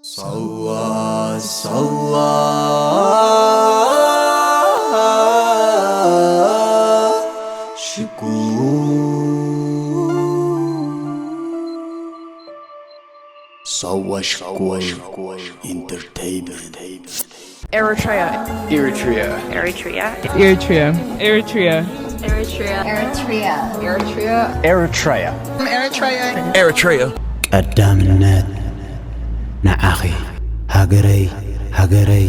ሳዋ ሳዋ ሽኮር ሳዋ ሽኮር ኢንተርቴይንመንት። Eritrea. Eritrea. Eritrea. Eritrea. Eritrea. Eritrea. Eritrea. Eritrea. Eritrea. ቀዳምነት ንዓኺ ሃገረይ ሃገረይ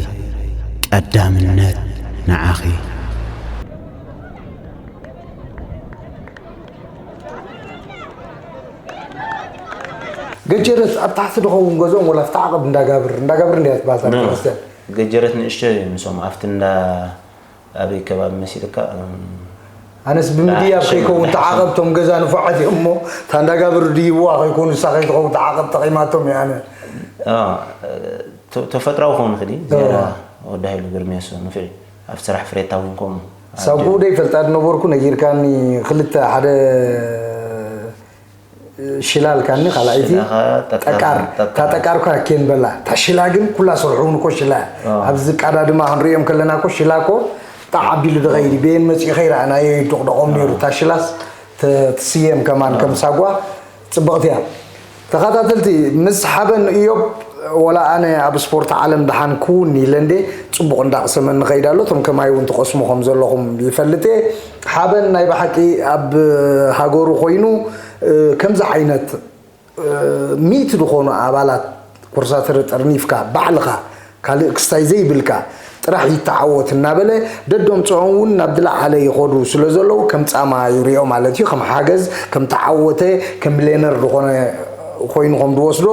ቀዳምነት ንዓኺ። ገጀረት ኣብ ታሕቲ ዝኸውን ገዝኦም ወላ ኣብቲ ዓቐብ እንዳጋብር እንዳጋብር እንድያ ትባል እዛ ቤተክርስትያን። ገጀረት ንእሽቶ እዮም ንሶም ኣብቲ እንዳ ኣበይ ከባቢ መሲልካ ኣነስ ብምድያብ ከይከውን ተዓቐብ ቶም ገዛ ንፉዓት እዮም እሞ እታ እንዳጋብር ድይብዋ ከይኮኑ እሳ ከይትኸውን ተዓቐብ ጠቒማቶም እየ ኣነ። ተፈጥራዊ ክኸውን ይኽእል እዩ ዝያዳ ወዲ ሃይሉ ግርሜሶ ንፍዒ ኣብ ስራሕ ፍሬታ እውን ከምኡ ሳብ ጉደይ ፈልጣ ዝነበርኩ ነጊርካኒ ክልተ ሓደ ሽላ ኣልካኒ ካልኣይቲ ጠቃር እታ ጠቃር እኳ ኬን በላ እታ ሽላ ግን ኩላ ስርሑ እውን እኮ ሽላ ኣብዚ ቃዳድማ ክንሪኦም ከለና እኮ ሽላ እኮ ጣዕ ኣቢሉ ዝኸይድ በየን መፂኡ ከይረኣናዮ ይዶቕደቖም ነይሩ እታ ሽላስ ትስየም ከማን ከም ሳጓ ፅብቕቲ እያ ተኸታተልቲ ምስ ሓበን እዮብ ወላ ኣነ ኣብ ስፖርት ዓለም ደሓን ክውን ኢለ እንዴ ፅቡቕ እንዳቕሰመ ንኸይድ ኣሎ እቶም ከማይ እውን ትቐስሙ ከም ዘለኹም ይፈልጥ እየ ሓበን ናይ ብሓቂ ኣብ ሃገሩ ኮይኑ ከምዚ ዓይነት ሚእቲ ዝኾኑ ኣባላት ኮርሳተር ጠርኒፍካ ባዕልኻ ካልእ ክስታይ ዘይብልካ ጥራሕ ይተዓወት እናበለ ደዶም ፅዖም እውን ናብ ዝለዓለ ይኸዱ ስለ ዘለዉ ከም ፃማ ይሪኦ ማለት እዩ ከም ሓገዝ ከም ተዓወተ ከም ሌነር ዝኾነ ኮይኑ ከም ዝወስዶ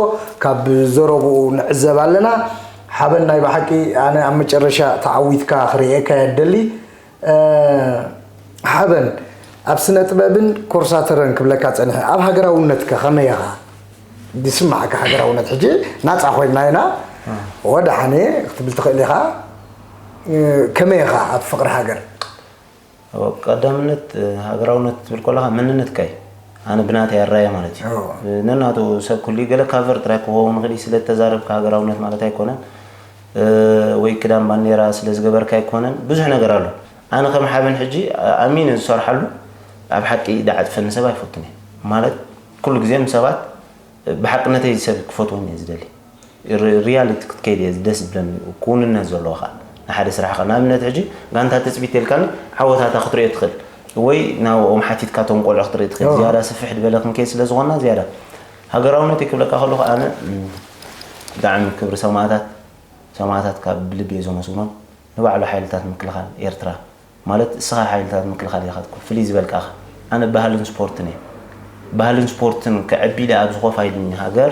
ካብ ዘረብኡ ንዕዘብ ኣለና ሓበን ናይ ብሓቂ ኣነ ኣብ መጨረሻ ተዓዊትካ ክርእየካ የደሊ ሓበን ኣብ ስነ ጥበብን ኮርሳተረን ክብለካ ጸኒሐ ኣብ ሃገራውነትከ ከመይ ኢኻ ዝስማዓካ ሃገራውነት ሕጂ ናጻ ኮይንና ኢና ወዳሓነ ክትብል ትኽእል ኢኻ ከመይ ኢኻ ኣብ ፍቕሪ ሃገር ቀዳምነት ሃገራውነት ትብል ከለኻ መንነትካ እዩ ኣነ ብናተይ ኣራየ ማለት እዩ ነናቱ ሰብ ኩሉ ገለ ካቨር ጥራይ ክኸውን ይኽእል ስለተዛረብካ ሃገራውነት ማለት ኣይኮነን ወይ ክዳን ባንዴራ ስለ ዝገበርካ ኣይኮነን ብዙሕ ነገር ኣሎ ኣነ ከም ሓበን ሕጂ ኣሚነ ዝሰርሓሉ ኣብ ሓቂ ዳዓጥፈኒ ሰብ ኣይፈቱን እየ ማለት ኩሉ ግዜ ንሰባት ብሓቅነተይ ሰብ ክፈትወኒ እየ ዝደሊ ሪያሊቲ ክትከይድ እየ ደስ ዝብለኒ ክውንነት ዘለዎ ከዓ ንሓደ ስራሕ ከዓ ንኣብነት ሕጂ ጋንታ ትፅቢት የልካኒ ዓወታታ ክትሪኦ ትኽእል ወይ ናብኦም ሓቲትካ ቶም ቆልዑ ክትርኢ ትኽእል ዝያዳ ስፍሕ ዝበለ ክንከይድ ስለ ዝኾንና ዝያዳ ሃገራውነት ክብለካ ከለኹ ኣነ ብጣዕሚ ክብሪ ሰማእታት ሰማእታት ካብ ብልቢ እየ ዘመስግኖም ንባዕሉ ሓይልታት ምክልኻል ኤርትራ ማለት እስኻ ሓይልታት ምክልኻል ኢኻ ፍልይ ዝበልካ ኢኻ ኣነ ባህልን ስፖርትን እየ ባህልን ስፖርትን ክዕቢ ኢለ ኣብዚ ኮፍ ኣይልኒ ሃገር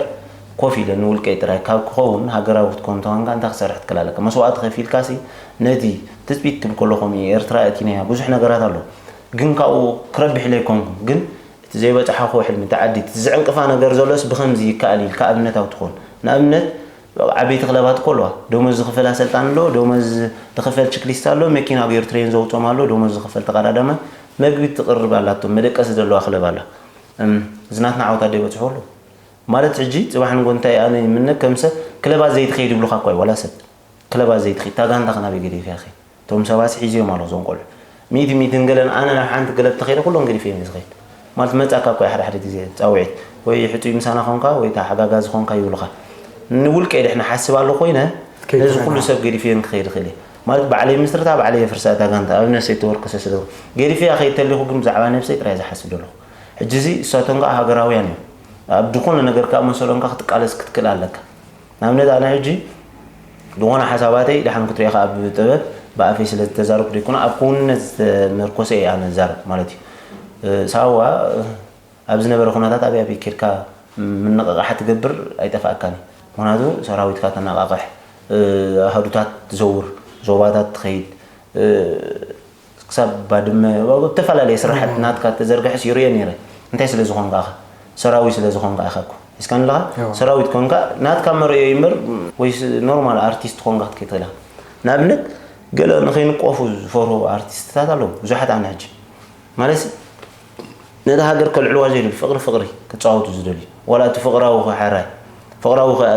ኮፍ ኢለ ንውልቀይ ጥራይ ካብ ክኸውን ሃገራዊ ክትኮን ተኾንካ እንታይ ክሰርሕ ትክእል ኣለካ መስዋእቲ ከፊልካ ሲ ነቲ ትፅቢት ትብል ከሎ ከምኡ እዩ ኤርትራ እቲናያ ብዙሕ ነገራት ኣሎ ግን ካብኡ ክረብሕ ኢለ ኣይኮንኩን ግን እቲ ዘይበፅሓኽዎ ሕልሚ እቲ ዓዲ እቲ ዝዕንቅፋ ነገር ዘሎስ ብኸምዚ ይከኣል ኢልካ ኣብነታዊ ትኾን ንኣብነት ዓበይቲ ክለባት እኮ ኣለዋ ደሞዝ ዝኽፈል ኣሰልጣን ኣሎ ደሞዝ ዝኽፈል ችክሊስት ኣሎ መኪና ገይሩ ትሬን ዘውፅኦም ኣሎ ደሞዝ ዝኽፈል ተቐዳዳማይ መግቢ ትቕርብ ኣላቶም መደቀሲ ዘለዋ ክለብ ኣላ እዚ ናትና ዓወታት ዶ ይበፅሑ ኣሎ ማለት ሕጂ ፅባሕ ንጎ እንታይ ኣነ ይምነ ከም ሰብ ክለባት ዘይትኸይድ ይብሉካ እኳ ዋላ ሰብ ክለባት ዘይትኸይድ እታ ጋንታ ክናበይ ገዲፍያ ኸይድ እቶም ሰባት ሒዝዮም ኣለዉ እዞም ቆልዑ ሚእቲ ሚእትን ገለን ኣነ ናብ ሓንቲ ገለብ ተኸይደ ኩሎም ገዲፈ እዮም ዝኸይድ ማለት መጻካ እኮ ሓደ ሓደ ግዜ ጻውዒት ወይ ሕጹይ ምሳና ኾንካ ወይ ተሓጋጋዚ ኾንካ ይብሉኻ ንውልቀይ ድሕና ሓስብ ኣሎ ኮይነ ነዚ ኩሉ ሰብ ገዲፈ እዮም ክኸይድ ይኽእል እየ ማለት ባዕለይ ምስርታ ባዕለይ የፍርሳ እታ ጋንታ ኣብነት ሰይተወርክሰ ስለ ገዲፈ እያ ከይድ ተሊኹ ግን ብዛዕባ ነብሰይ ጥራይ ዝሓስብ ዘለኹ ሕጂ እዚ እሳቶም ከዓ ሃገራውያን እዮም ኣብ ዝኾነ ነገር ከዓ መሰሎም ከዓ ክትቃለስ ክትክእል ኣለካ ንኣብነት ኣነ ሕጂ ዝኾነ ሓሳባተይ ደሓን ክትሪኦ ከዓ ብጥበብ ብኣፈይ ስለ ዝተዛረብኩ ዘይኮነ ኣብ ክውንነት ዝተመርኮሰ እየ ኣነ ዝዛረብ ማለት እዩ። ሳዋ ኣብ ዝነበረ ኩነታት ኣበይ ኣበይ ኬድካ ምንቕቓሕ ትገብር ኣይጠፍኣካን እዩ። ምኽንያቱ ሰራዊትካ ተነቓቕሕ፣ ኣሃዱታት ትዘውር፣ ዞባታት ትኸይድ፣ ክሳብ ባድመ ኣብ ዝተፈላለየ ስራሕቲ ናትካ ተዘርግሐስ ይርእዮ ነይረ እንታይ ስለ ዝኾንካ ኢኻ ሰራዊት ስለ ዝኾንካ ኢኻ እኮ ሒዝካኒ ኣለኻ ሰራዊት ኮንካ ናትካ መርእዮ እዩ እምበር ወይ ኖርማል ኣርቲስት ኮንካ ክትከይድ ትኽእል ኢኻ ንኣብነት ገለ ንኸይንቆፉ ዝፈርሁ ኣርቲስትታት ኣለዉ ብዙሓት ኣነ ሕጂ ማለት ነታ ሃገር ከልዕልዋ ዘይደልዩ ፍቕሪ ፍቕሪ ክፃወቱ ዝደልዩ ዋላ እቲ ፍቕራዊ ሕራይ ፍቕራዊ ከ-፣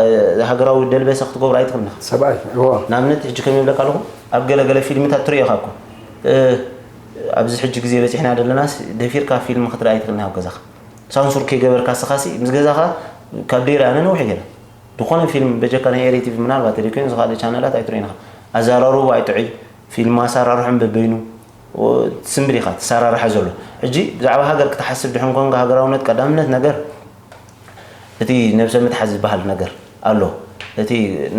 ሃገራዊ ደልበሰ ክትገብሮ ኣይትኽእልን ኢኻ። ሰብኣይ እዎ ንኣብነት ሕጂ ከም ይብለካ ኣለኹ ኣብ ገለገለ ፊልምታት ትሪኦ ኢኻ እኮ እ፣ ኣብዚ ሕጂ ግዜ በፂሕና ዘለናስ ደፊርካ ፊልም ክትርኢ ኣይትኽእልን ኣብ ገዛኻ ሳንሱር ከይገበርካ ስኻሲ ምስ ገዛኻ ካብ ደይረ ኣነ ነውሒ ገይረ ዝኾነ ፊልም በጀካ ናይ ኤሪ ቲቪ ምናልባት ተደይኮይኑ ዝኻለ ቻነላት ኣይትርእይን ኢኻ ኣዘራርቡ ኣይጥዑይ ፊልም ኣሰራርሖም በበይኑ ስምብል ኢኻ ትሰራርሐ ዘሎ ሕጂ ብዛዕባ ሃገር ክትሓስብ ድሕን ኮንካ ሃገራውነት ቀዳምነት ነገር እቲ ነብሰ ምትሓዝ ዝበሃል ነገር ኣሎ እቲ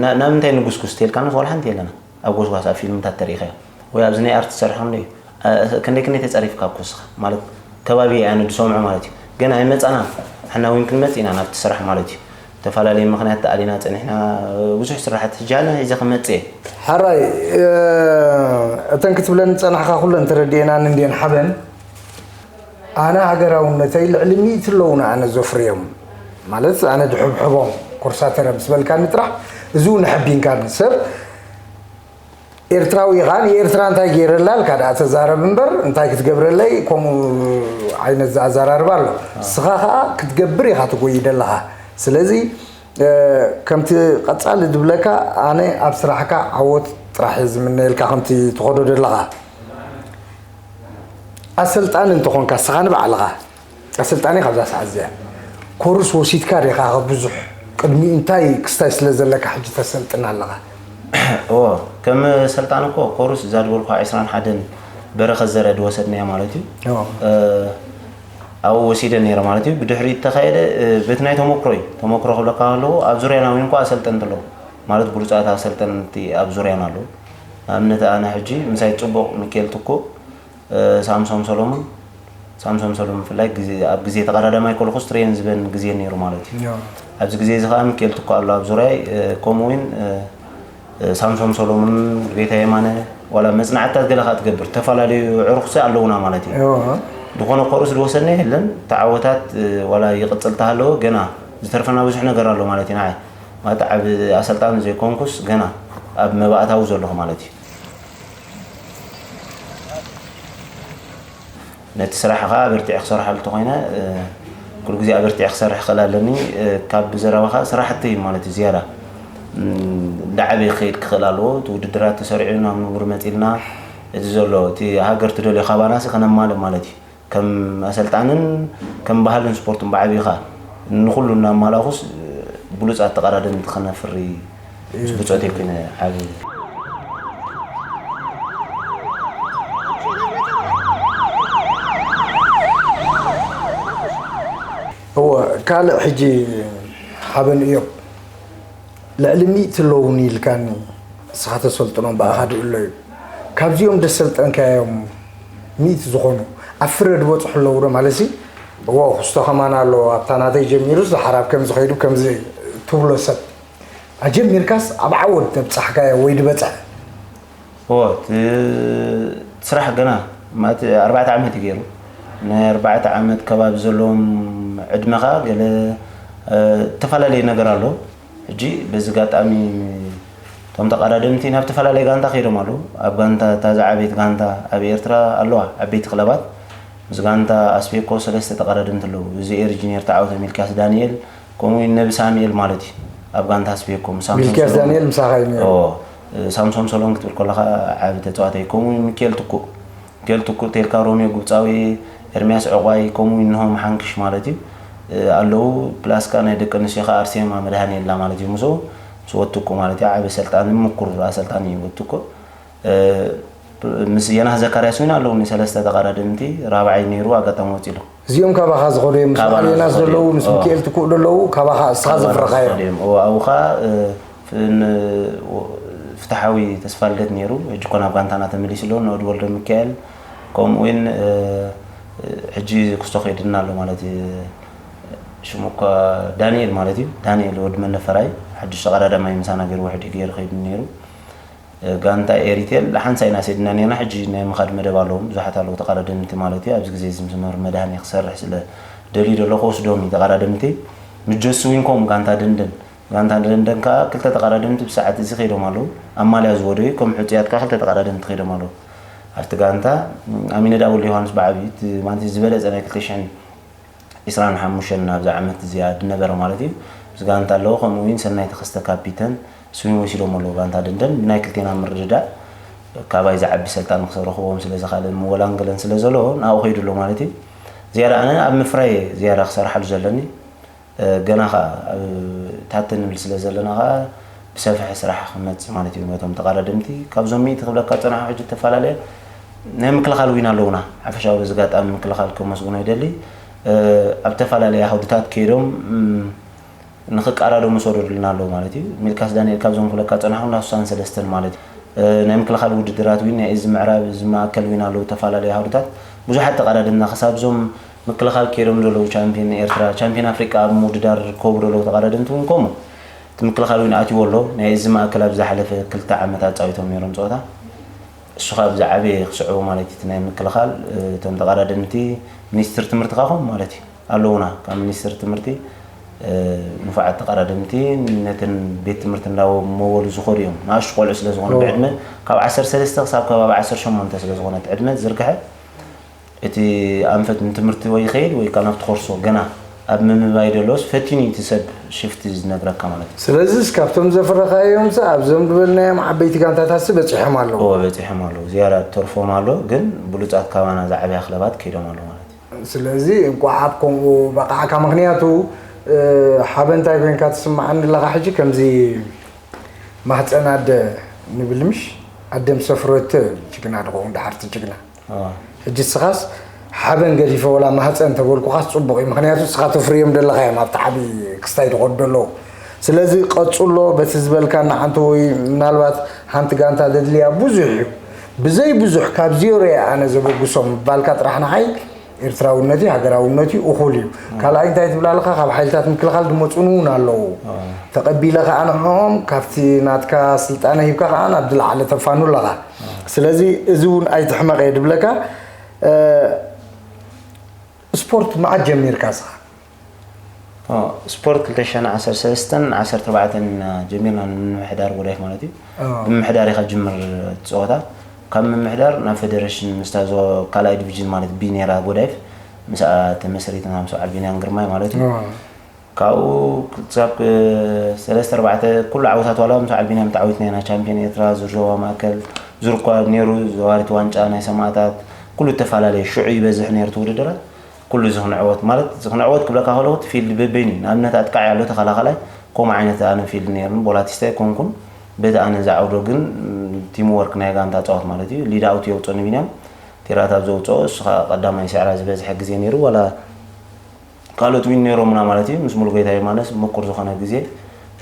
ናብ ምንታይ ንጉስጉስ ተልካንስ ዋላ ሓንቲ የለና ኣብ ጎስጓስ ኣብ ፊልምታት ተሪኢኻዮ ወይ ኣብዚ ናይ ኣርት ትሰርሕ ክንደይ ክንደይ ክንደይ ተፀሪፍካ እኮ እስኻ ማለት ከባቢ ኣነ ዝሰምዖ ማለት እዩ ግን ኣይመፃና ሕና እውን ክንመፅ ኢና ናብቲ ስራሕ ማለት እዩ ዝተፈላለየ ምክንያት ተኣሊና ፀኒሕና ብዙሕ ስራሕቲ ሕጂ ኣነ ሒዘ ክመፅ እየ ሕራይ እተን ክትብለን ዝፀናሕካ ኩለን ተረዲኤናን እንድየን ሓበን ኣነ ሃገራውነተይ ልዕሊ ሚእቲ ኣለዉና ኣነ ዘፍርዮም ማለት ኣነ ድሕብሕቦም ኮርሳተረ ምስ በልካኒ ጥራሕ እዚ እውን ኣሐቢንካኒ ሰብ ኤርትራዊ ኢኻ ንኤርትራ እንታይ ገይረላ ኢልካ ደኣ ተዛረብ እምበር እንታይ ክትገብረለይ ከምኡ ዓይነት ኣዘራርባ ኣሎ ንስኻ ከዓ ክትገብር ኢኻ ትጎይ ደለኻ ስለዚ ከምቲ ቀፃሊ ዝብለካ ኣነ ኣብ ስራሕካ ዓወት ጥራሕ እየ ዝምነየልካ ከምቲ ትኸዶ ዘለኻ ኣሰልጣኒ እንተኾንካ ስኻ ንባዕልኻ ኣሰልጣኒ ካብዛ ሰዓት እዚኣ ኮርስ ወሲድካ ዲኻ ብዙሕ ቅድሚ እንታይ ክስታይ ስለ ዘለካ ሕጂ ተሰልጥን ኣለኻ እዎ ከም ሰልጣን እኮ ኮርስ እዛ ዝበልኳ ዕስራን ሓደን በረኸት ዘርአ ድወሰድናያ ማለት እዩ ኣብኡ ወሲደ ነይረ ማለት እዩ ብድሕሪ ተኻየደ በቲ ናይ ተመክሮ እዩ ተመክሮ ክብለካ ከለዎ ኣብ ዙርያና እውን እንኳ ኣሰልጠንቲ ኣለዉ ማለት ብሉፃት ኣሰልጠንቲ ኣብ ዙርያና ኣለዉ ንኣብነት ኣነ ሕጂ ምሳይ ፅቡቕ ሚካኤል ትኩእ ሳምሶም ሰሎሙን ሳምሶም ሰሎሙን ብፍላይ ኣብ ግዜ ተቐዳዳማይ ከለኹስ ትሬን ዝበን ግዜ ነይሩ ማለት እዩ ኣብዚ ግዜ እዚ ከዓ ሚካኤል ትኩእ ኣሎ ኣብ ዙርያይ ከምኡ እውን ሳምሶም ሰሎሙን ቤታ የማነ ዋላ መፅናዕትታት ገለ ከዓ ትገብር ዝተፈላለዩ ዕሩኽሲ ኣለውና ማለት እዩ ዝኾነ ኮርስ ዝወሰድና የለን ተዓወታት ዋላ ይቕፅል ተሃለወ ገና ዝተርፈና ብዙሕ ነገር ኣሎ ማለት እዩ ንዓይ ማለት ዓብ ኣሰልጣኒ ዘይኮንኩስ ገና ኣብ መባእታዊ ዘለኹ ማለት እዩ ነቲ ስራሕ ከዓ ኣበርቲዐ ክሰርሓሉ ተኮይነ ኩሉ ግዜ ኣበርቲዐ ክሰርሕ ክእል ኣለኒ ካብ ብዘረባኻ ስራሕቲ እዩ ማለት እዩ ዝያዳ እንዳዓበየ ክኸይድ ክኽእል ኣለዎ እቲ ውድድራት ተሰሪዑ ናብ ንቡር መፂልና እቲ ዘሎ እቲ ሃገር ትደልዮ ካባናሲ ከነማልእ ማለት እዩ ከም ኣሰልጣንን ከም ባህልን ስፖርትን ብዓብይኻ ንኩሉ እናማላኹስ ብሉፃት ተቐዳደምቲ ከነፍሪ ብፆት ይኩነ ዓብ እወ ካልእ ሕጂ ሓበን እዮም ልዕሊ ሚእቲ ኣለውኒ ኢልካኒ ንስኻ ተሰልጥኖም ብኣኻ ድእሎ እዩ ካብዚኦም ደሰልጠንካዮም ሚእቲ ዝኾኑ ኣብ ፍረ ዝበፅሑ ኣለዉ ዶ ማለት ሲ እዎ ክስቶ ከማን ኣሎ ኣብታ ናተይ ጀሚሩ ዝሓራብ ከም ዝኸይዱ ከምዚ ትብሎ ሰብ ኣጀሚርካስ ኣብ ዓወት ዘብፃሕካዮ ወይ ዝበፅሐ እዎ እቲ ስራሕ ገና ማለት ኣርባዕተ ዓመት እዩ ገይሩ ናይ ኣርባዕተ ዓመት ከባቢ ዘለዎም ዕድመኻ ገለ ዝተፈላለዩ ነገር ኣሎ ሕጂ በዚ ጋጣሚ እቶም ተቐዳደምቲ ናብ ተፈላለየ ጋንታ ከይዶም ኣለዉ ኣብ ጋንታ እታ ዝዓበየት ጋንታ ኣብ ኤርትራ ኣለዋ ዓበይቲ ክለባት ምስ ጋንታ ኣስቤኮ ሰለስተ ተቐዳደምቲ ኣለዉ እዚ ኤርጂኒየር ተዓወተ ሚልኪያስ ዳንኤል ከምኡ ነቢ ሳሙኤል ማለት እዩ ኣብ ጋንታ ኣስቤኮ ምስ ሳምሶን ሚልኪያስ ዳንኤል ምሳኻ እዩ ነይሩ ሳምሶን ሰሎን ክትብል ከለኻ ዓቢ ተፃዋታይ ከምኡ ሚኬል ትኩእ ሚኬል ትኩእ ቴልካ ሮሜ ጉብፃዊ ኤርሚያስ ዕቋይ ከምኡ እንሆም ሓንክሽ ማለት እዩ ኣለዉ ፕላስካ ናይ ደቂ ኣንስትዮ ከዓ ኣርሴማ መድሃኒ የላ ማለት እዩ ምስኡ ምስ ወትኩ ማለት እዩ ዓቢ ሰልጣኒ ምኩር ኣሰልጣኒ እዩ ወትኩ ምስ የናህ ዘካርያስ እውን ኣለውኒ ሰለስተ ተቐዳደምቲ ራብዓይ ነይሩ ኣጋጣሚ ወፂሉ እዚኦም ካባኻ ዝኸዱ እዮም ምስ በዓል የናስ ዘለዉ ምስ ሚካኤል ትኩእ ዘለዉ ካባኻ እስኻ ዘፍረኻዮ ኣብኡ ከዓ ፍትሓዊ ተስፋ ልደት ነይሩ ሕጂ ኮ ናብ ጋንታና ተመሊሱ ኣሎ ንወዲ ወልደ ሚካኤል ከምኡ እውን ሕጂ ክስቶ ከይድና ኣሎ ማለት እዩ ሽሙ እኳ ዳንኤል ማለት እዩ ዳንኤል ወዲ መነፈራይ ሓድሽ ተቐዳዳማይ ምሳና ገይሩ ውሕድ ገይሩ ከይዱ ነይሩ ጋንታ ኤሪቴል ሓንሳእ ኢና ሰዲና ኔና ሕጂ ናይ ምኻድ መደብ ኣለዎም ብዙሓት ኣለዉ ተቐዳደምቲ ማለት እዩ ኣብዚ ግዜ እዚ ምስ መምህር መድሃኒ ክሰርሕ ስለ ደልዩ ዘሎ ክወስዶም እዩ ተቐዳደምቲ ምስ ጀሱ ዊን ከምኡ ጋንታ ደንደን ጋንታ ደንደን ከዓ ክልተ ተቐዳደምቲ ብሰዓት እዚ ከይዶም ኣለዉ ኣብ ማልያ ዝወደዩ ከም ሕፁያት ከዓ ክልተ ተቐዳደምቲ ከይዶም ኣለዉ ኣብቲ ጋንታ ኣሚነዳ ወልደ ዮሃንስ ብዓብዩ ማለት ዝበለፀ ናይ ክልተ ሽሕን ዒስራን ሓሙሽተን ናብዛ ዓመት እዚኣ ዝነበረ ማለት እዩ ምስ ጋንታ ኣለዉ፣ ከምኡ እውን ሰናይ ተኸስተ ካፒተን እሱን ወሲዶም ኣለዉ። ጋንታ ደንደን ብናይ ክልቴና ምርድዳእ ካባይ ዝዓቢ ሰልጣን ክረኽቦም ስለ ዝኻለ ምወላንገለን ስለ ዘለዎ ናብኡ ከይዱ ኣሎ ማለት እዩ። ዝያዳ ኣነ ኣብ ምፍራይ ዝያዳ ክሰርሓሉ ዘለኒ፣ እ፣ ገና ኸዓ ኣብ ታተ ንብል ስለ ዘለና ኸዓ ብሰፍሐ ስራሕ ክመጽእ ማለት እዩ። ነቶም ተቓዳደምቲ ካብዞም ሚእቲ ክብለካ ዝጸናሑ ሕጂ እተፈላለየ ናይ ምክልኻል ዊን ኣለዉና። ሓፈሻዊ በዚ ኣጋጣሚ ምክልኻል ከመስግኖ ይደሊ። እ፣ ኣብ ተፈላለየ ዓውድታት ከይዶም፣ እም፣ ንኽቃዳደሙ ዝወረዱልና ኣለዉ ማለት እዩ። ሚልካስ ዳንኤል ካብዞም ክብለካ ዝጸናሕኩ እንዳ ስሳን ሰለስተን ማለት እዩ። እ፣ ናይ ምክልኻል ውድድራት ዊን፣ ናይ እዚ ምዕራብ፣ እዚ ማእከል ዊን ኣለዉ፣ ዝተፈላለዩ ዓውድታት ብዙሓት ተቓዳደምና ክሳብ እዞም ምክልኻል ከይዶም ዘለዉ ቻምፒዮን ኤርትራ፣ ቻምፒዮን ኣፍሪቃ ኣብ ምውድዳር ዝርከቡ ዘለዉ ተቓዳደምቲ እውን ከምኡ። እቲ ምክልኻል እውን ኣትይዎ ኣሎ። ናይ እዚ ማእከል ኣብ ዝሓለፈ ክልተ ዓመት ኣጻዊቶም ነይሮም ጸወታ። እሱ ኸኣ ብዝዓበየ ክስዕቡ ማለት እዩ። እቲ ናይ ምክልኻል፣ እ፣ እቶም ተቓዳደምቲ ሚኒስትር ትምህርቲ ኻኾም ማለት እዩ ኣለዉና። ካብ ሚኒስትር ትምህርቲ፣ እ፣ ንፉዓት ተቓዳደምቲ ነተን ቤት ትምህርቲ እንዳመወሉ ዝኸዱ እዮም። ንኣሽቱ ቆልዑ ስለ ዝኾኑ ኦ። ብዕድመ ካብ ዓሰርተ ሰለስተ ክሳብ ከባቢ ዓሰርተ ሸሞንተ ስለ ዝኾነ እቲ ዕድመ ዝዝርግሐ፣ እቲ ኣንፈት ንትምህርቲ ወይ ይኸይድ ወይ ከዓ ናብቲ ኮርሶ ገና ኣብ ምምባይ ደሎስ ፈቲኑ እቲ ሰብ ሽፍቲ ዝነግረካ ማለት እዩ። ስለዚስ ካብቶም ዘፍረኻዮምስ ኣብዞም ዝበልናዮም ዓበይቲ ጋንታታትስ በጺሖም ኣለዉ። እወ፣ በጺሖም ኣለዉ። ዝያዳ ተርፎም ኣሎ፣ ግን ብሉጻት ካባና ዝዓበያ ክለባት ከይዶም ኣለዉ ማለት እዩ። ስለዚ እንቋዕ ኣብ ከምኡ በቓዕካ። ምኽንያቱ፣ እ፣ ሓበን እንታይ ኮይንካ ትስምዓኒ ኣለኻ ሕጂ? ከምዚ ማህፀን ኣደ ንብል ምሽ? ኣደ ምስ ኣፍረቶ እዩ ጅግና ዝኸውን፣ ደሓርቲ ጅግና። ኣዎ። ሕጂ እስኻስ ሓበን ገዲፈ ወላ ማህፀን ተበልኩኻስ ፅቡቕ እዩ። ምኽንያቱ እስኻ ተፍርዮም ዘለኻ እዮም ኣብቲ ዓብዪ ክስታይ ዝኸዱ ዘለዉ። ስለዚ ቀፅሎ በቲ ዝበልካ ንዓንተ ወይ ምናልባት ሓንቲ ጋንታ ዘድልያ ብዙሕ እዩ። ብዘይ ብዙሕ ካብ ዜሮ እየ ኣነ ዘበግሶም ምባልካ ጥራሕ ንዓይ ኤርትራውነት'ዩ፣ ሃገራውነት'ዩ፣ እኹል እዩ። ካልኣይ እንታይ ትብል ኣለኻ? ካብ ሓይልታት ምክልኻል ዝመጹን እውን ኣለዉ። ኣዎ። ተቐቢለ ከኣ ንዕኦም ካብቲ ናትካ ስልጣነ ሂብካ ከኣ ናብ ዝለዓለ ተፋኑ ኣለኻ። ኣዎ። ስለዚ እዚ እውን ኣይትሕመቕ እየ ድብለካ። እ፣ ስፖርት መዓት ጀሚርካ እስኻ? ኦ፣ ስፖርት ክልተ ሽሕን ዓሰርተ ሰለስተን ዓሰርተ ኣርባዕተን ጀሚርና ንምምሕዳር ጎዳይፍ ማለት እዩ። ኦ። ብምምሕዳር ኢኻ ጅምር ጸወታ። ካብ ምምሕዳር ናብ ፌደሬሽን ምስታ ዞ-፣ ካልኣይ ዲቪዥን ማለት ቢ ነይራ ጎዳይፍ ምስኣ ተመስሪትና ምስ በዓል ቢንያም ግርማይ ማለት እዩ። ኦ። ካብኡ ክሳብ፣ እ፣ ሰለስተ ኣርባዕተ ኩሉ ዓወታት ዋላ ምስ በዓል ቢንያም ተዓዊትና ኢና። ቻምፒዮን ኤርትራ፣ ዙር ዞባ ማእከል፣ ዙር እኳ ነይሩ፣ ዘዋሪት ዋንጫ ናይ ሰማእታት፣ ኩሉ እተፈላለየ። ሽዑ ይበዝሕ ነይሩ እቲ ውድድራት። ኩሉ ዝኽንዕወት ማለት ዝኽንዕወት ክብለካ ከለኹ እቲ ፊልድ በበይኑ እዩ። ንኣብነት ኣጥቃዒ ኣሎ፣ ተኸላኻላይ፣ ከምኡ ዓይነት ኣነ ፊልድ ነይሩኒ፣ ቦላቲስታ ኣይኮንኩን። በቲ ኣነ ዝዓውዶ ግን፣ ም፣ ቲም ወርክ ናይ ጋንታ ጻወት ማለት እዩ። ሊድ ኣውት የውጽኦ ንቢንያም፣ ቴራታ ኣብ ዘውጽኦ፣ እሱ ኸኣ ቀዳማይ ስዕራ ዝበዝሐ ግዜ ነይሩ። ዋላ ካልኦት ዊን ነይሮምና ማለት እዩ። ምስ ሙሉጌታ ዮማነስ ምቁር ዝኾነ ግዜ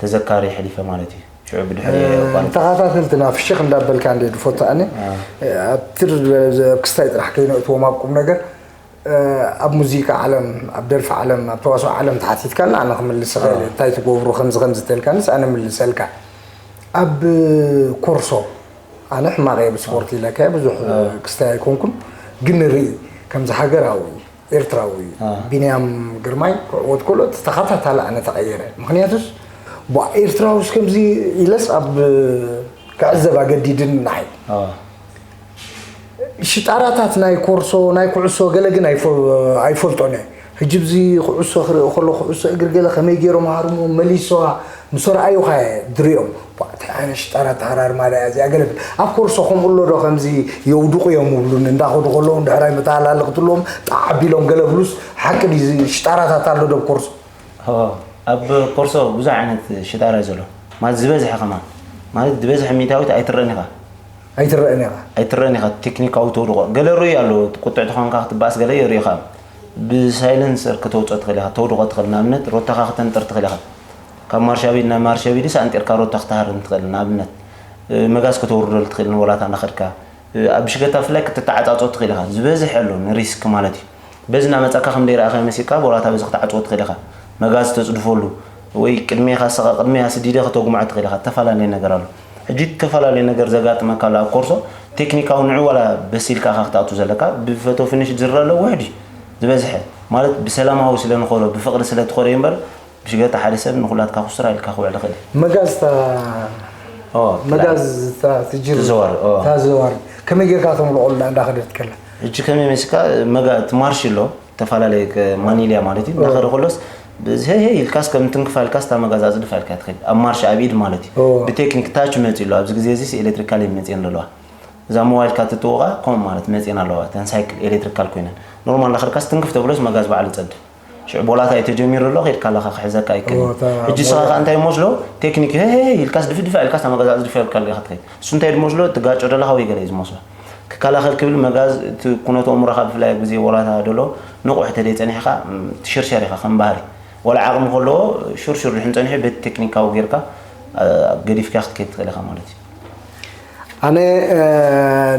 ተዘካሪ የሕሊፈ ማለት እዩ። ሽዑ ብድሕሪ እ፣ ቋል- ተኸታተልትና ፍሽኽ እንዳበልካ እንደ ዝፈቱ ኣነ፣ አ። እ፣ ኣብ ትር ዝበለ፣ ኣብ ክስታይ ጥራሕ ከይነእትዎም ኣብ ቁም ነገር፣ እ፣ ኣብ ሙዚቃ ዓለም፣ ኣብ ደርፊ ዓለም፣ ኣብ ተዋስኦ ዓለም ተሓቲትካና ኣነ ክምልስ እኽእል እየ። አ። እንታይ ትገብሩ ከምዚ ከምዚ ተልካንስ ኣነ ምልሰልካ። ኣብ ኮርሶ፣ ኣነ ሕማቕ እየ ብስፖርት ኢለካ እየ፣ ብዙሕ አ። ክስታይ ኣይኮንኩን፣ ግን ንርኢ ከምዚ ሃገራዊ ኤርትራዊ አ። ቢንያም ግርማይ ክዕወት ከሎ እቲ ተኸታታሊ ኣነ ተቐየረ። ምኽንያቱስ፣ ቧ፣ ኤርትራውስ ከምዚ ኢለስ ኣብ ክዕዘብ ኣገዲድን ንዓይ። አ። ሽጣራታት ናይ ኮርሶ፣ ናይ ኩዕሶ ገለ ግን ኣይፈ-፣ ኣይፈልጦን እየ። ሕጂ ብዚ ኩዕሶ ክርኢ ከሎ፣ ኩዕሶ እግሪ ገለ ከመይ ገይሮም ሃርሞ መሊሶዋ ምስ ረኣዩኻ እየ ድሪኦም። ቧ፣ እንታይ ዓይነት ሽጣራ ኣተሃራርማ ድያ እዚኣ? ገለ ብል። ኣብ ኮርሶ ከምኡ ኣሎ ዶ? ከምዚ የውድቑ እዮም ይብሉኒ። እንዳኸዱ ከለዉ እንድሕር ኣይመተሃላለኽትለዎም ጣዕ ኣቢሎም ገለ ብሉስ፣ ሓቂ ድዩ እዚ ሽጣራታት ኣሎ ዶ ኣብ ኮርሶ? ሆ፣ ኣብ ኮርሶ ብዙሕ ዓይነት ሽጣራ እዩ ዘሎ። ማለት ዝበዝሐ ከማን፣ ማለት ዝበዝሐ ሚእታዊት ኣይትረእን ኢኻ። ኣይትረእን ኢኻ። ኣይትረእን ኢኻ። ቴክኒካዊ ተውድቖ። ገለ ርኡይ ኣሎ። ቁጡዕ ተኾንካ ክትበኣስ ገለ የርእዩኻ። ብሳይለንሰር ከተውፅኦ ትኽእል ኢኻ። ተውድቖ ትኽእል። ንኣብነት ሮታኻ ክተንጥር ትኽእል ኢኻ። ካብ ማርሻ ቤት ናብ ማርሻ ቤትስ ኣንጢርካ ሮታ ክትሃርም ትኽእል። ንኣብነት፣ እ፣ መጋዝ ከተውርደሉ ትኽእል ንቦላታ እንዳኸድካ። እ፣ ኣብ ብሽክለታ ብፍላይ ክትተዓጻጾ ትኽእል ኢኻ። ዝበዝሐ ኣሎ ንሪስክ ማለት እዩ። በዚ እናመጻካ ከም ደይረኣኻዮ መሲልካ ቦላታ በዚ ክትዓጽዎ ትኽእል ኢኻ። መጋዝ ተጽድፈሉ ወይ ቅድሜኻ ሰቐ-፣ ቅድሜያ ስዲደ ከተጉምዖ ትኽእል ኢኻ። እተፈላለየ ነገር ኣሎ። ሕጂ እተፈላለየ ነገር ዘጋጥመካ ኣሎ ኣብ ኮርሶ ቴክኒካዊ ንዑ ዋላ በሲልካ ኢኻ ክትኣቱ ዘለካ። ብፈቶ ፊኒሽ ዝረአ ኣሎ ውሕድ እዩ ዝበዝሐ። ማለት ብሰላማዊ ስለ ንኸዶ፣ ብፍቕሪ ስለ ትኸዶ እዩ እምበር ብሽገጣ ሓደ ሰብ ንኹላትካ ኩስትራ ኢልካ ክውዕል ይኽእል እዩ። መጋዝ እታ ኦ፣ መጋዝ እታ ትጅር ትዘዋር፣ ኦ። እታ ዘዋር ከመይ ጌርካ ተምልቖ እንዳ-፣ እንዳኸደት ከላ? ሕጂ ከመይ መሲልካ መጋ-፣ እቲ ማርሽ ኣሎ፣ ዝተፈላለየ ከ-፣ ማኒልያ ማለት እዩ፣ ኦ። እንዳኸደ ከሎስ ብዚ ሄ ሄ ኢልካስ ከም ትንክፋ ኢልካስ እታ መጋዝ ኣጽድፋ ኢልካ ትኸይድ ኣብ ማርሽ ኣብ ኢድ ማለት እዩ። ብቴክኒክ ታች መጺ ኣሎ ኣብዚ ግዜ እዚ ኤሌክትሪካል እየን መጺአን ዘለዋ። እዛ ሞባይልካ ትጥውቓ ከምኡ ማለት መጺአን ኣለዋ እተን ሳይክል ኤሌክትሪካል ኮይነን። ኖርማል ዳኸድካስ ትንክፍ ተብሎስ መጋዝ ባዕሉ ይጸድፍ። ሽዑ ቦላታ እዩ ተጀሚሩ ኣሎ ከይድካ ኣለኻ ክሕዘካ ኣይክእልን። ሕጂ ስኻ ከኣ እንታይ መስሎ ቴክኒክ ሄ ሄ ኢልካስ ድፍድፋ ኢልካስ እታ መጋዝ ኣጽድፋ ኢልካ ኣለኻ ትኸይድ። እሱ እንታይ ድመስሎ ትጋጮ ደለኻ ወይ ገለ እዩ ዝመስሎ። ክከላኸል ክብል መጋዝ እቲ ኩነቱ ኣእምሮኻ ብፍላይ ኣብ ግዜ ወላታ ደሎ ንቑሕ ተደይ ጸኒሕኻ ትሽርሸር ኢኻ ከም ባህሪ። ወላ ዓቕሚ ከለዎ ሹርሹር ድሕን ጸኒሑ በቲ ቴክኒካዊ ጌርካ ገዲፍካ ክትከይድ ትኽእል ኢኻ ማለት እዩ። ኣነ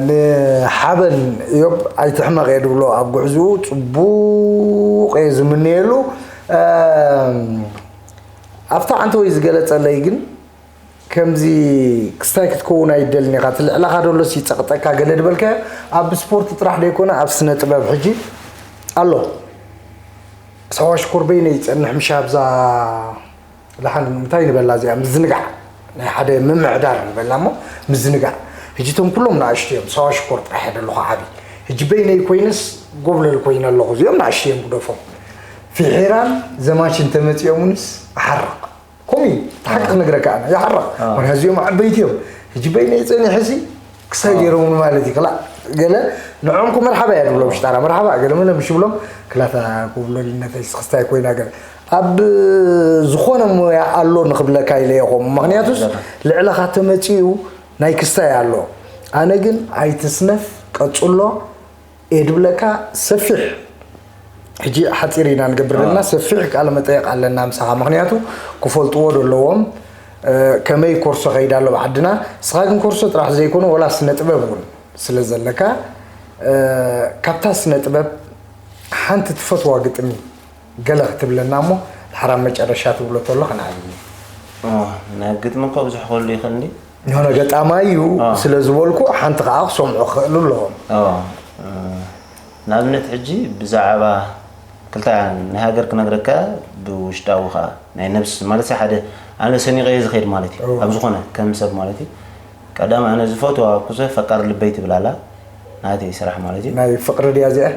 ንሓበን እዮብ ኣይትሕመቕ እየ ድብሎ ኣብ ጉዕዝኡ ጽቡቕ እየ ዝምነየሉ ኣብታ ዓንተወይ ዝገለጸለይ ግን ከምዚ ክስታይ ክትከውን ኣይደልን ኢኻ እቲ ልዕላኻ ደሎስ ይጸቕጠካ ገለ ድበልካዮ ኣብ ስፖርት ጥራሕ ደይኮነ ኣብ ስነ ጥበብ ሕጂ ኣሎ ሳዋ ሽኮር በይነ ይጸንሕ ምሽ ኣብዛ ደሓን እንታይ ንበላ እዚኣ ምዝንጋዕ ናይ ሓደ ምምዕዳር ንበላ እሞ ምዝንጋዕ ሕጂ እቶም ኩሎም ንኣሽቱ እዮም ሳዋ ሽኮር ጥራሕ እየ ደለኹ ዓቢ ሕጂ በይነይ ኮይነስ ጎብለል ኮይነ ኣለኹ እዚኦም ንኣሽቱ እዮም ግደፎም ፊሒራን ዘማች እንተመጺኦምንስ እሓርቕ ከምኡ እዩ እቲ ሓቂ ክነግረካ ኣነ ይሓርቕ ምክንያቱ እዚኦም ዓበይቲ እዮም ሕጂ በይነይ ጸኒሐሲ ክሳይ ገይሮምኒ ማለት እዩ ክላእ ገለ ንዖም ኩ መርሓባ እያ ድብሎም ሽጣራ መርሓባ ገለ መለ ምሽ ብሎም ክላታ ኩብለልነተይ ክስታይ ኮይና ገለ ኣብ ዝኾነ ሞያ ኣሎ ንኽብለካ ኢለ ይኹም ምኽንያቱስ ልዕለኻ ተመፂኡ ናይ ክስታይ ኣሎ ኣነ ግን ኣይትስነፍ ቀፅሎ እየ ድብለካ ሰፊሕ ሕጂ ሓፂር ኢና ንገብር ዘለና ሰፊሕ ቃለ መጠየቅ ኣለና ምሳኻ ምኽንያቱ ክፈልጥዎ ዘለዎም ከመይ ኮርሶ ከይዳ ኣሎ ብዓድና ንስኻ ግን ኮርሶ ጥራሕ ዘይኮነ ወላ ስነ ጥበብ እውን ስለ ዘለካ ካብታ ስነ ጥበብ ሓንቲ ትፈትዋ ግጥሚ ገለ ክትብለና እሞ ድሓር ኣብ መጨረሻ ትብሎ ተሎ ከነዓብይ ናይ ግጥሚ እኮ ብዙሕ ክህሉ ይኽእል እንዲ የሆነ ገጣማይ እዩ ስለ ዝበልኩ ሓንቲ ከዓ ክሰምዑ ክኽእሉ ኣለዎም ንኣብነት ሕጂ ብዛዕባ ክልተ ናይ ሃገር ክነግረካ ብውሽጣዊ ከዓ ናይ ነብስ ማለት ሓደ ኣነ ሰኒቐ እየ ዝኸይድ ማለት እዩ ኣብ ዝኾነ ከም ሰብ ማለት እዩ ቀዳም ኣነ ዝፈትዋ ኩሰ ፈቃር ልበይ ትብል ኣላ ናተይ ስራሕ ማለት እዩ ናይ ፍቅሪ ድያ እዚኣ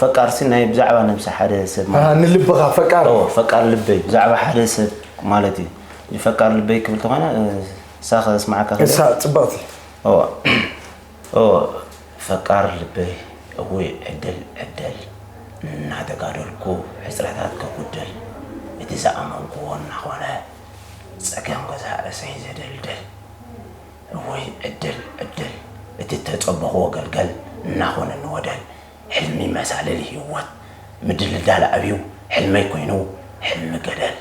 ፈቃር ሲ ናይ ብዛዕባ ነብሲ ሓደ ሰብ ማለት ንልብኻ ፈቃር ፈቃር ልበይ ብዛዕባ ሓደ ሰብ ማለት እዩ ፈቃር ልበይ ክብል ተኾነ እሳ ከስማዓካ እሳ ፅብቕቲ ፈቃር ልበይ እውይ ዕድል ዕድል እናተጋደልኩ ሕፅረታት ከጉድል እቲ ዝኣመንክዎ እናኾነ ፀገም ገዛ ርእሰይ ዘደልድል እውይ ዕድል ዕድል እቲ ተፀበኽዎ ገልገል እናኾነ ንወደል ሕልሚ መሳልል ህይወት ምድልዳል ኣብዩ ሕልመይ ኮይኑ ሕልሚ ገደል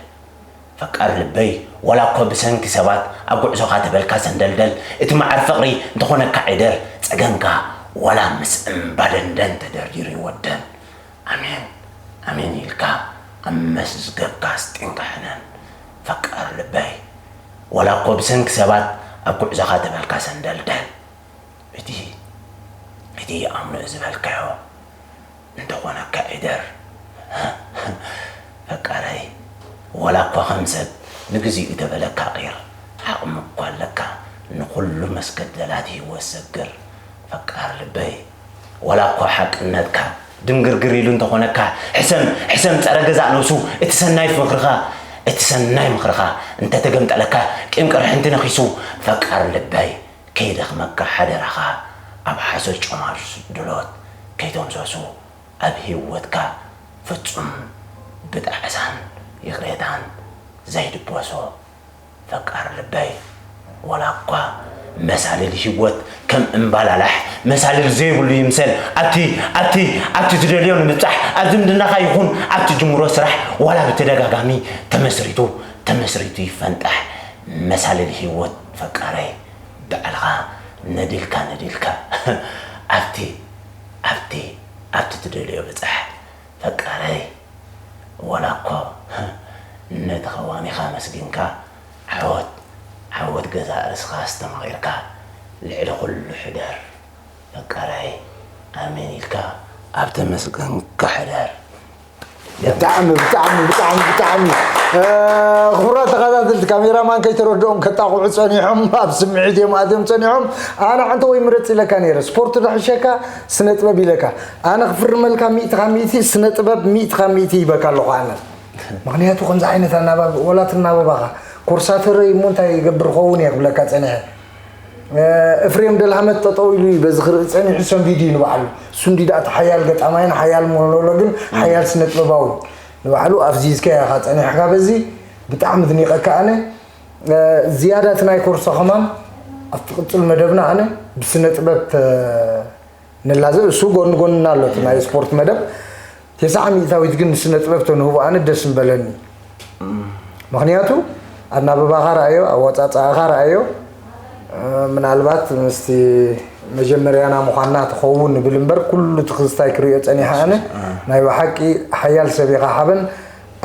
ፈቃር ልበይ ዋላ እኮ ብሰንኪ ሰባት ኣብ ጉዕዞኻ ተበልካ ሰንደልደል እቲ መዓር ፍቕሪ እንተኾነካ ዒደር ጸገምካ ዋላ ምስ እምባ ደንደን ተደርዲሩ ይወደን ኣሜን ኣሜን ኢልካ ኣብ መስዝገብካ ኣስጢንካ ሕነን ፈቃር ልበይ ዋላ እኮ ብሰንኪ ሰባት ኣብ ጉዕዞኻ ተበልካ ሰንደልደል እቲ እቲ ኣምኖ ዝበልካዮ እንተኾነካ ዒደር ፈቃረይ ወላ እኳ ከም ሰብ ንግዚኡ ተበለካ ቂር ዓቕሚ እኳ ኣለካ ንኹሉ መስገደላት ህይወት ሰግር ፈቃር ልበይ ወላ እኳ ሓቅነትካ ድንግርግር ኢሉ እንተኾነካ ሕሰም ሕሰም ጸረ ገዛእ ነብሱ እቲ ሰናይ ምኽርኻ እቲ ሰናይ ምኽርኻ እንተተገምጠለካ ቂም ቅርሕንቲ ነኺሱ ፈቃር ልበይ ከይደኽመካ ሓደራኻ ኣብ ሓሶት ጨማር ድሎት ከይተምሰሱ ኣብ ህይወትካ ፍጹም ብጣዕሳን ይቕሬታን ዘይድበሶ ፈቃር ልበይ ወላ እኳ መሳልል ህይወት ከም እምባላላሕ መሳልል ዘይብሉ ይምሰል ኣብቲ ኣብቲ ኣብቲ ትደልዮ ንምብጻሕ ኣብ ዝምድናኻ ይኹን ኣብቲ ጅምሮ ስራሕ ዋላ ብተደጋጋሚ ተመስሪቱ ተመስሪቱ ይፈንጣሕ መሳልል ህይወት ፈቃረይ ባዕልኻ ነዲልካ ነዲልካ ኣብቲ ኣብቲ ኣብቲ ትደልዮ ብጻሕ ፈቃረይ ወላ እኮ ነቲ ኸዋኒኻ መስጊንካ ዓወት ዓወት ገዛእ ርእስኻ ኣስተማቒርካ ልዕሊ ኩሉ ሕደር ፈቃረይ ኣሜን ኢልካ ኣብ ተመስገንካ ሕደር ብጣዕሚ ብጣዕሚ ብጣዕሚ ብጣዕሚ ክቡራት ተኸታተልቲ ካሜራማን ከይተረድኦም ከጣቕዑ ፀኒሖም ኣብ ስምዒት እዮም ኣትዮም ፀኒሖም ኣነ ዓንተ ወይ ምረፅ ኢለካ ነይረ ስፖርት ዶ ሕሸካ ስነ ጥበብ ኢለካ ኣነ ክፍርመልካ ሚእትኻ ሚእቲ ስነ ጥበብ ሚእትኻ ሚእቲ ይበካ ኣለኹ ኣነ ምኽንያቱ ከምዚ ዓይነት ኣናባብ ወላት እናበባኻ ኮርሳተረይ እሞ እንታይ ይገብር ኸውን እየ ክብለካ ጸኒሐ። እፍሬም ደልሃመት ጠጠው ኢሉ እዩ በዚ ክርኢ ጸኒሑ ሰንቢዱ እዩ ንባዕሉ። እሱ እንዲ ደኣ እቲ ሓያል ገጣማይን ሓያል ሞኖሎግን ሓያል ስነ ጥበባውን ንባዕሉ ኣፍዚዝካ ኢኻ ጸኒሕካ። በዚ ብጣዕሚ ዝኒቐካ ኣነ። ዝያዳ እቲ ናይ ኮርሶ ከማን ኣብ ትቕጽል መደብና ኣነ ብስነ ጥበብ ተ- ንላዘብ እሱ ጎን ጎንና ኣሎ እቲ ናይ ስፖርት መደብ። ተስዓ ሚእታዊት ግን ንስነ ጥበብ ተንህቦ ኣነ ደስ ምበለኒ። ምኽንያቱ ኣናብባኻ ረኣዮ፣ ኣወፃፅኣኻ ረኣዮ። ምናልባት ምስቲ መጀመርያና ምዃንና ትኸውን ንብል እምበር ኩሉ እቲ ክስታይ ክሪኦ ፀኒሐ ኣነ። ናይ ብሓቂ ሓያል ሰብ ኢኻ ሓበን።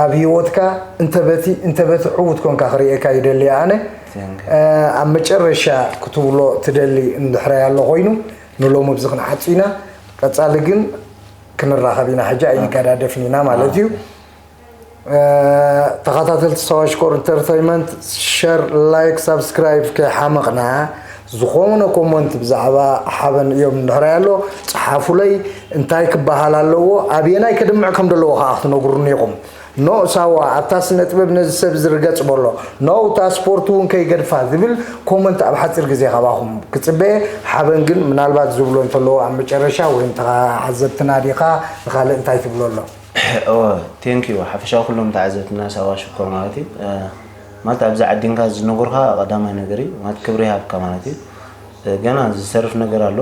ኣብ ህይወትካ እንተበቲ እንተበቲ ዕዉት ኮንካ ክርእየካ ይደሊ ኣነ። ኣብ መጨረሻ ክትብሎ ትደሊ እንድሕራይ ኣሎ ኮይኑ ንሎሚ ብዚ ክንዓጹ ኢና። ቀጻሊ ግን ክንራኸብ ኢና። ሕጂ ኣይንጋዳደፍን ኢና ማለት እዩ። ተኸታተልቲ ሳዋ ሽኮር ኢንተርተይመንት ሸር፣ ላይክ፣ ሳብስክራይብ ከይሓመቕና ዝኾነ ኮመንት ብዛዕባ ሓበን እዮም እንድሕራይ ኣሎ ጽሓፉለይ። እንታይ ክበሃል ኣለዎ ኣበየናይ ከድምዕ ከም ዘለዎ ከዓ ክትነግሩኒ ኢኹም። ኖ ሳዋ ኣብታ ስነ ጥበብ ነዚ ሰብ ዝርገጽ በሎ። ኖ እታ ስፖርት እውን ከይገድፋ ዝብል ኮመንት ኣብ ሓጺር ግዜ ካባኹም ክጽበየ። ሓበን ግን ምናልባት ዝብሎ እንተለዎ ኣብ መጨረሻ ወይ እንተ ሓዘብትና ዲኻ ንኻልእ እንታይ ትብሎ ኣሎ? ኦ ቴንክ ዩ ሓፈሻዊ ኩሎም ተዓዘብትና ሳዋ ሽኮር ማለት እዩ። ማለት ኣብዚ ዓዲንካ ዝነገርካ ቀዳማይ ነገር እዩ ማለት ክብሪ ይሃብካ ማለት እዩ። ገና ዝተርፍ ነገር ኣሎ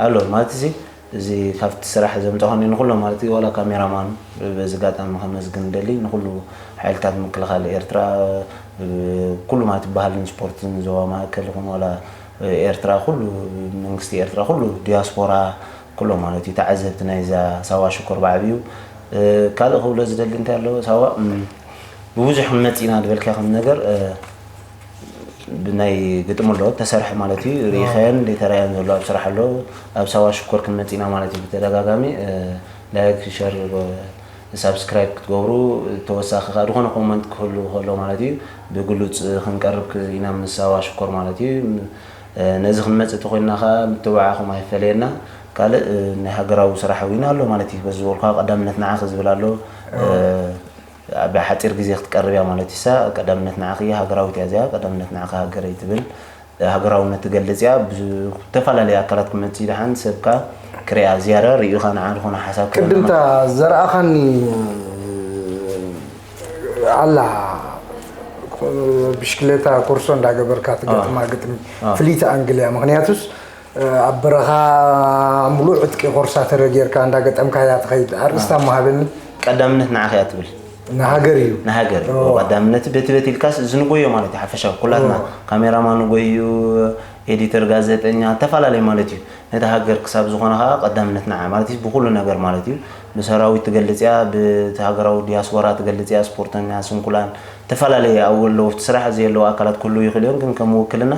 ኣሎ ማለት እዚ እዚ ካብቲ ስራሕ ዘምፃ ኮነ ንኩሎም ማለት እዩ ዋላ ካሜራማን በዚ ጋጣሚ ከመስግን ደሊ ንኩሉ ሓይልታት ምክልኻል ኤርትራ ኩሉ ማለት ባህልን ስፖርትን ዞባ ማእከል ይኹን ዋላ ኤርትራ ኩሉ መንግስቲ ኤርትራ ኩሉ ዲያስፖራ ኩሎም ማለት እዩ ተዓዘብቲ ናይዛ ሳዋ ሽኮር ብዓብዩ ካልእ ክብሎ ዝደሊ እንታይ ኣለዎ ሳዋ ብብዙሕ ክንመፅ ኢና ዝበልካ ከም ነገር ብናይ ግጥሚ ኣሎ ተሰርሐ ማለት እዩ ርኢኸን ዘይተራያን ዘሎ ኣብ ስራሕ ኣሎ ኣብ ሳዋ ሽኮር ክንመፅ ኢና ማለት እዩ ብተደጋጋሚ ላይክ ሸር ሳብስክራይብ ክትገብሩ ተወሳኺ ከዓ ዝኾነ ኮመንት ክህሉ ከሎ ማለት እዩ ብግሉፅ ክንቀርብ ኢና ምስ ሳዋ ሽኮር ማለት እዩ ነዚ ክንመፅእ ተኮይንና ከዓ ምትብባዓኹም ኣይፈለየና ካልእ ናይ ሃገራዊ ስራሕ እውን ኣሎ ማለት እዩ በዚ ዝበልኳ ቀዳምነት ንዓኺ ዝብል ኣሎ ብሓፂር ግዜ ክትቀርብ እያ ማለት እሳ ቀዳምነት ንዓኺ እያ ሃገራዊት እያ እዚኣ ቀዳምነት ንዓኺ ሃገረይ ትብል ሃገራውነት ትገልፅ እያ ብዝተፈላለየ ኣካላት ክመፅእ ይደሓን ሰብካ ክሪኣ ዝያዳ ርእዩኻ ንዓ ዝኾነ ሓሳብ ክህበና ቅድምታ ዘርኣኻኒ ኣላ ብሽክሌታ ኮርሶ እንዳገበርካ ትገጥማ ግጥሚ ፍልይቲ ኣንግል እያ ምክንያቱስ ኣብ በረኻ ሙሉእ ዕጥቂ ኮርሳተረ ጌርካ እንዳገጠምካያ ትኸይድ ኣርእስታ እሞ ሃበኒ ቀዳምነት ንዓኺ እያ ትብል ንሃገር እዩ ንሃገር እዩ ቀዳምነት በቲ በቲ ኢልካስ እዚ ንጎዮ ማለት እዩ ሓፈሻዊ ኩላትና ካሜራማን ንጎዩ ኤዲተር ጋዜጠኛ ተፈላለዩ ማለት እዩ ነቲ ሃገር ክሳብ ዝኾነ ከዓ ቀዳምነት ንዓ ማለት እዩ ብኩሉ ነገር ማለት እዩ ብሰራዊት ትገልፅ እያ ብቲ ሃገራዊ ዲያስፖራ ትገልፅ እያ ስፖርተኛ ስንኩላን ተፈላለየ ኣብኡ ኣለዉ ኣብቲ ስራሕ ዘየለዉ ኣካላት ክህልዉ ይኽእሉ እዮም ግን ከም ውክልና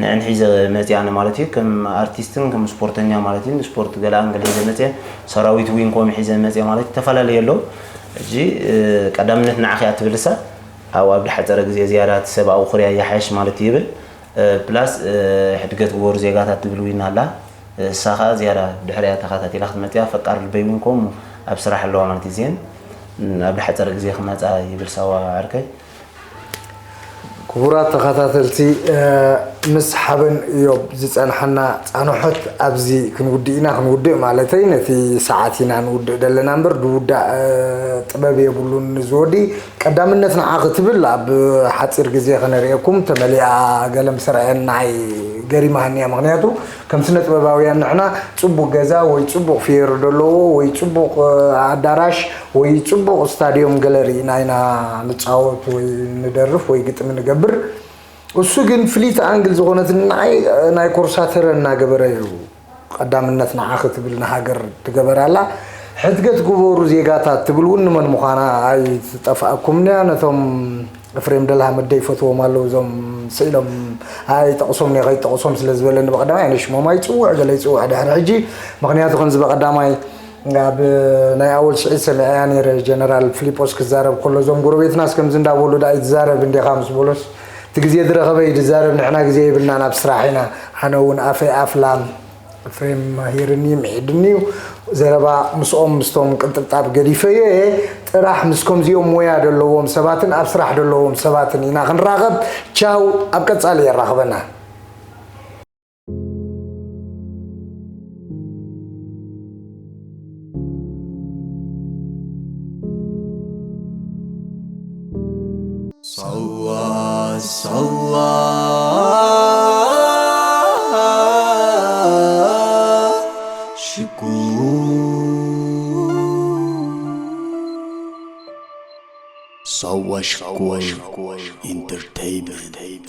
ንዕን ሒዘ መፅእ ኣነ ማለት እዩ ከም ኣርቲስትን ከም ስፖርተኛ ማለት እዩ ስፖርት ገለኣን ገለ ሒዘ መፅእ ሰራዊት ዊን ኮም ሒዘ መፅእ ማለት እዩ ተፈላለየ ኣለዉ ሕጂ ቀዳምነት ንዓኺ እያ ትብል እሳ ኣብኡ ኣብ ድሓፀረ ግዜ ዝያዳ እቲ ሰብኣዊ ክርያ ይሓይሽ ማለት ይብል ፕላስ ሕድገት ግበሩ ዜጋታት ትብል ዊን ኣላ እሳ ከዓ ዝያዳ ድሕሪያ ተኸታቲላ ክትመፅያ ፈቃር ልበይ እውን ከምኡ ኣብ ስራሕ ኣለዋ ማለት እዩ ዜን ኣብ ድሓፀረ ግዜ ክመፃ ይብል ሳዋ ዓርከይ ክቡራት ተኸታተልቲ ምስ ሓበን እዮብ ዝፀንሓና ፃንሖት ኣብዚ ክንውድእ ኢና ክንውድእ ማለተይ ነቲ ሰዓት ኢና ንውድእ ዘለና እምበር ድውዳእ ጥበብ የብሉን ዝወዲ ቀዳምነት ንዓኺ ትብል ኣብ ሓፂር ግዜ ከነርእየኩም ተመሊኣ ገለ ምስ ረኣየን ንዓይ ገሪማሃኒ እያ ምኽንያቱ ከም ስነ ጥበባውያን ንሕና ፅቡቅ ገዛ ወይ ፅቡቅ ፊየሮ ዘለዎ ወይ ፅቡቅ ኣዳራሽ ወይ ፅቡቅ ስታድዮም ገለ ርኢና ኢና ንፃወት ወይ ንደርፍ ወይ ግጥሚ ንገብር እሱ ግን ፍሊት ኣንግል ዝኾነት ንዓይ ናይ ኮርሳተረ እናገበረ እዩ ቀዳምነት ንዓኺ ትብል ንሃገር ትገበር ኣላ ሕድገት ግበሩ ዜጋታት ትብል እውን ንመን ምዃና ኣይትጠፍኣኩምንያ ነቶም እፍሬም ደልሃመት ደይፈትዎም ኣለዉ እዞም ስኢሎም ኣይጠቕሶም ነ ከይጠቕሶም ስለ ዝበለኒ ብቐዳማይ ኣነ ሽሞም ኣይፅውዕ ገለ ይፅውዕ ድሕሪ ሕጂ ምኽንያቱ ከምዚ በቐዳማይ ኣብ ናይ ኣወል ስዒድ ሰሚዐያ ነይረ ጀነራል ፊሊጶስ ክዛረብ ከሎ እዞም ጎረቤትናስ ከምዚ እንዳበሉ ዳ ይትዛረብ እንዲኻ ምስ በሎስ እቲ ግዜ ዝረኸበ ይድዛረብ ንሕና ግዜ የብልናን ኣብ ስራሕ ኢና ኣነ እውን ኣፈይ ኣፍላም ፍሬም ማሂርኒ ምሒድኒ እዩ ዘረባ ምስኦም ምስቶም ቅንጥብጣብ ገዲፈዮ እየ ስራሕ ምስ ከምዚኦም ሞያ ዘለዎም ሰባትን ኣብ ስራሕ ዘለዎም ሰባትን ኢና ክንራኸብ። ቻው፣ ኣብ ቀጻሊ የራኽበና። ሳዋ ሳዋ ሽኮር ሳዋ ሽኮር ኢንተርቴይንመንት።